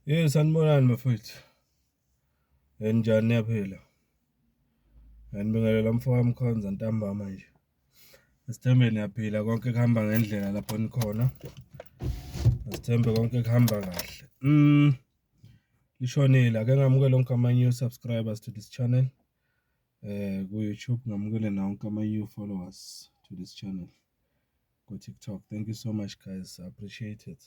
Hey, sanibonani bafowethu. Ninjani, niyaphila? Ngiyanibingelela mfoka Mkhonza ntambama nje. Asithembe niyaphila, konke kuhamba ngendlela lapho nikhona. Asithembe konke kuhamba kahle. Lishonile, ake ngamukele wonke ama-new subscribers to this channel ku-YouTube, ngamukele nawo wonke ama-new followers to this channel ku-TikTok. Thank you so much guys, I appreciate it.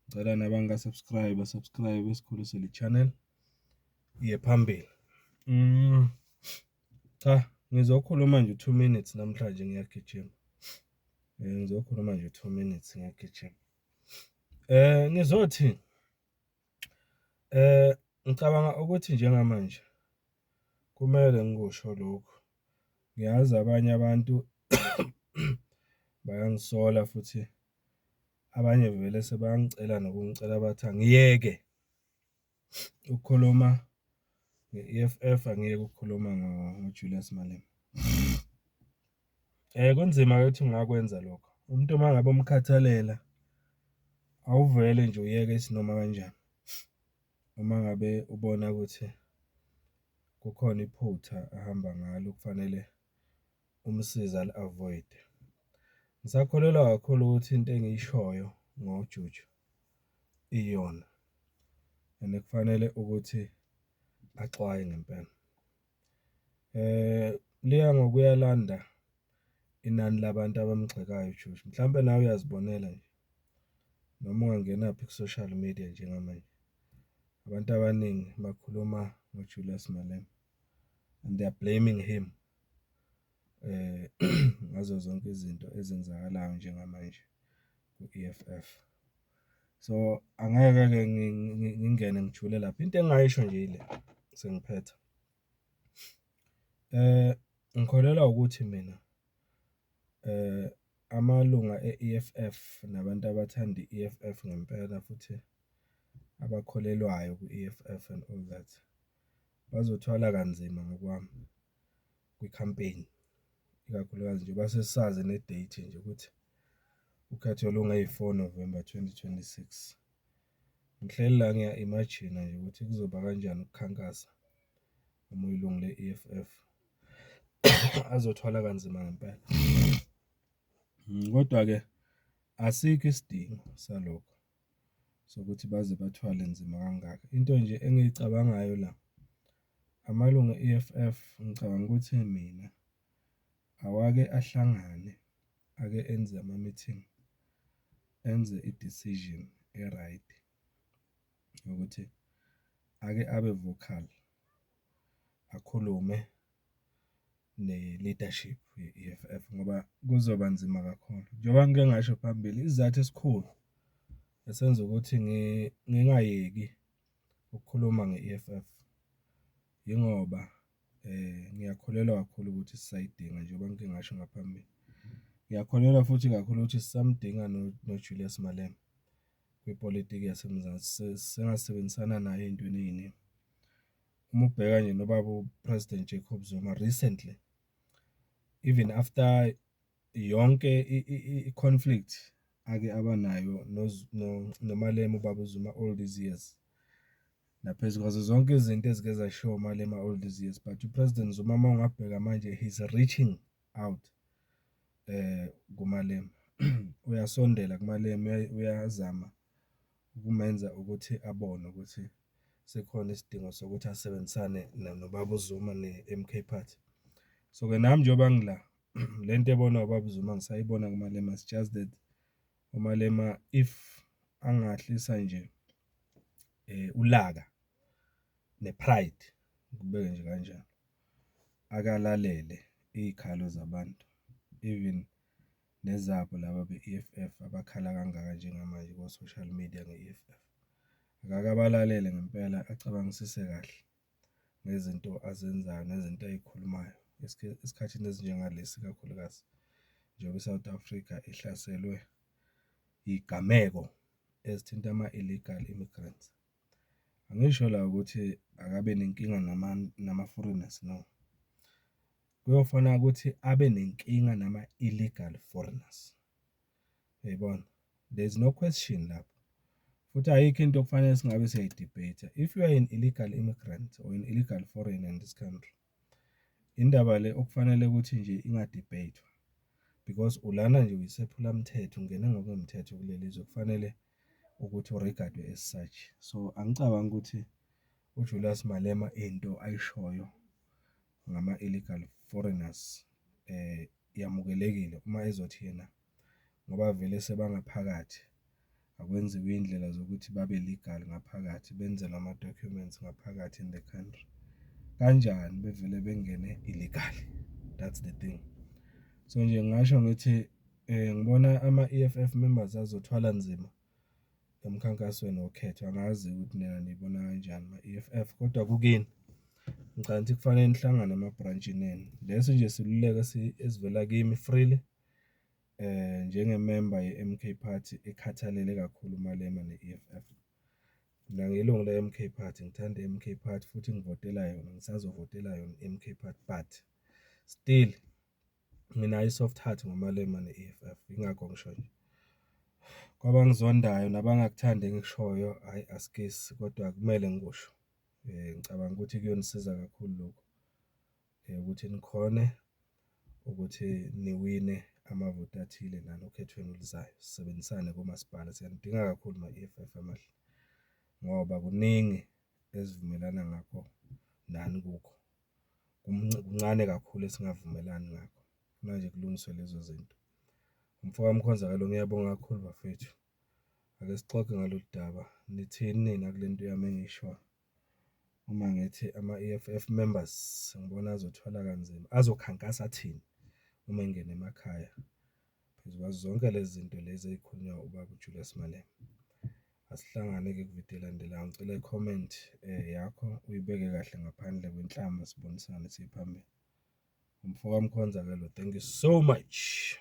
Ngicela nabanga-subscribe, subscribe, sikhulise le channel iye phambili. Cha, ngizokhuluma nje 2 minutes namhlanje, ngiyagijima. Ngizokhuluma nje 2 minutes, ngiyagijima. Ngizothi ngicabanga ukuthi njengamanje kumele ngikusho lokhu. Ngiyazi abanye abantu bayangisola futhi abanye vele sebangicela nokungicela, bathi angiyeke ukukhuluma nge-EFF, angiyeke ukukhuluma ngo-Julius Malema. Kunzima-ke ukuthi ungakwenza lokho. Umuntu uma ngabe umkhathalela, awuvele nje uyeke isinoma kanjani. Uma ngabe ubona ukuthi kukhona iphutha ahamba ngalo, kufanele umsize ali-avoid-e. Ngisakholelwa kakhulu ukuthi into engiyishoyo ngoJuju iyona and kufanele ukuthi axwaye ngempela. Liya ngokuya landa inani labantu abamgxekayo uJuju, mhlampe nawe uyazibonela nje noma ungangenaphi ku-social media njengamanje, abantu abaningi bakhuluma ngo-Julius Malema and they are blaming him ngazo zonke izinto ezenzakalayo njengamanje ku-EFF. So, angeke-ke ngingene ngijule lapho. Into engingayisho nje ile, sengiphetha, ngikholelwa ukuthi mina amalunga e-EFF nabantu abathanda i-EFF ngempela futhi abakholelwayo kwi-EFF and all that, bazothwala kanzima ngokwami kwi-campaign, ikakhulukazi njengoba sesazi ne-date nje ukuthi ukhetho lungeyi-4 November 2026. Ngihleli la ngiya-imagine-a nje ukuthi kuzoba kanjani ukukhankasa uma uyilungu le-EFF. Azothwala kanzima ngempela. Kodwa-ke asikho isidingo salokho sokuthi baze bathwale nzima kangaka. Into nje engiyicabangayo la, amalungu e-EFF, ngicabanga ukuthi mina awake ahlangane, ake enze ama-meeting, enze i-decision e-right ukuthi ake abe vocal, akhulume ne-leadership ye-EFF ngoba kuzoba nzima kakhulu. Njengoba ngike ngasho phambili, isizathu esikhulu esenza ukuthi ngingayeki ukukhuluma nge-EFF, yingoba ngiyakholelwa kakhulu ukuthi sisayidinga, njengoba ngike ngasho ngaphambili. Ngiyakholelwa futhi kakhulu ukuthi sisamdinga no-Julius Malema kwipolitiki yaseMzansi, singasebenzisana naye eyintweni eyiningi. Uma ubheka nje nobaba u-President Jacob Zuma recently, even after yonke i-conflict ake abanayo noMalema, ubaba uZuma, all these years, naphezu kwazo zonke izinto ezike zashiwo uMalema all these years, but u-President Zuma, uma ungabheka manje, he's reaching out kuMalema, uyasondela kuMalema, uyazama ukumenza ukuthi abone ukuthi sekhona isidingo sokuthi asebenzisane nobaba uZuma ne-MK Party. So-ke nami njengoba ngila, lento ebonwa ubaba uZuma ngisayibona kuMalema. It's just that uMalema if angahlisa nje ulaka ne-pride, ngikubeke nje kanjalo, akalalele iyikhalo zabantu, even nezabo laba be-EFF abakhala kangaka njengamanje ko-social media nge-EFF. Akake abalalele ngempela, acabangisise kahle ngezinto azenzayo nezinto ayikhulumayo esikhathini esinjengalesi, ikakhulukazi njengoba i-South Africa ihlaselwe iyigameko ezithinta ama-illegal immigrants. Angisho la ukuthi akabe nenkinga nama-foreigners, no. Kuyofana ukuthi abe nenkinga nama-illegal foreigners, uyayibona? There is no question lapho. Futhi ayikho into okufanele singabe siyayi-debate-a. If you are an illegal immigrant or an illegal foreigner in this country, indaba le okufanele ukuthi nje inga-debate-wa because ulana nje uyisephulamthetho, ungene ngokungemthetho kuleli zwe, kufanele ukuthi u-regard-we as such. So, angicabangi ukuthi uJulius Malema into ayishoyo ngama-illegal foreigners yamukelekile uma ezothi yena ngoba vele sebangaphakathi, akwenziwe iyindlela zokuthi babe-legal ngaphakathi, benzelwe ama-documents ngaphakathi in the country. Kanjani bevele bengene illegally? That's the thing. So, nje ngingasho ngithi ngibona ama-EFF members azothwala nzima emkhankasweni wokhetho. Angazi ukuthi nina niyibona kanjani ma-EFF, kodwa kukini. Ngicabanga ukuthi kufanele nihlangane emabhrantshini enu. Lesi nje isiluleko esivela kimi freely, njengememba ye-MK Party ekhathalele kakhulu uMalema ne-EFF. Mina ngiyilungu le-MK Party, ngithanda i-MK Party futhi ngivotela yona, ngisazovotela yona i-MK Party, but still nginayo i-soft heart ngoMalema ne-EFF, yingakho ngisho nje. Kwabangizondayo nabangakuthandi engikushoyo, hhayi askies, kodwa kumele ngikusho. Ngicabanga ukuthi kuyonisiza kakhulu lokhu ukuthi nikhone ukuthi niwine amavoti athile nani okhethweni oluzayo, sisebenzisane komasipala. Siyanidinga kakhulu ma-EFF amahle, ngoba kuningi esivumelana ngakho nani kukho, kuncane kakhulu esingavumelani ngakho. Manje kulungiswe lezo zinto. Umfoka Mkhonza ke lo, ngiyabonga kakhulu bafethu. Ake sixoxe ngalolu daba, nithini nina kule nto yami engiyishoyo? Uma ngithi ama-EFF members ngibona azothwala kanzima, azokhankasa athini uma engena emakhaya phezu kwazo zonke lezi zinto lezi eyikhulunywa ubaba uJulius Malema? Asihlangane-ke kwividiyo elandelayo. Ngicela i-comment yakho uyibeke kahle ngaphandle kwenhlamba, sibonisane siye phambili. Umfoka Mkhonza ke lo, thank you so much.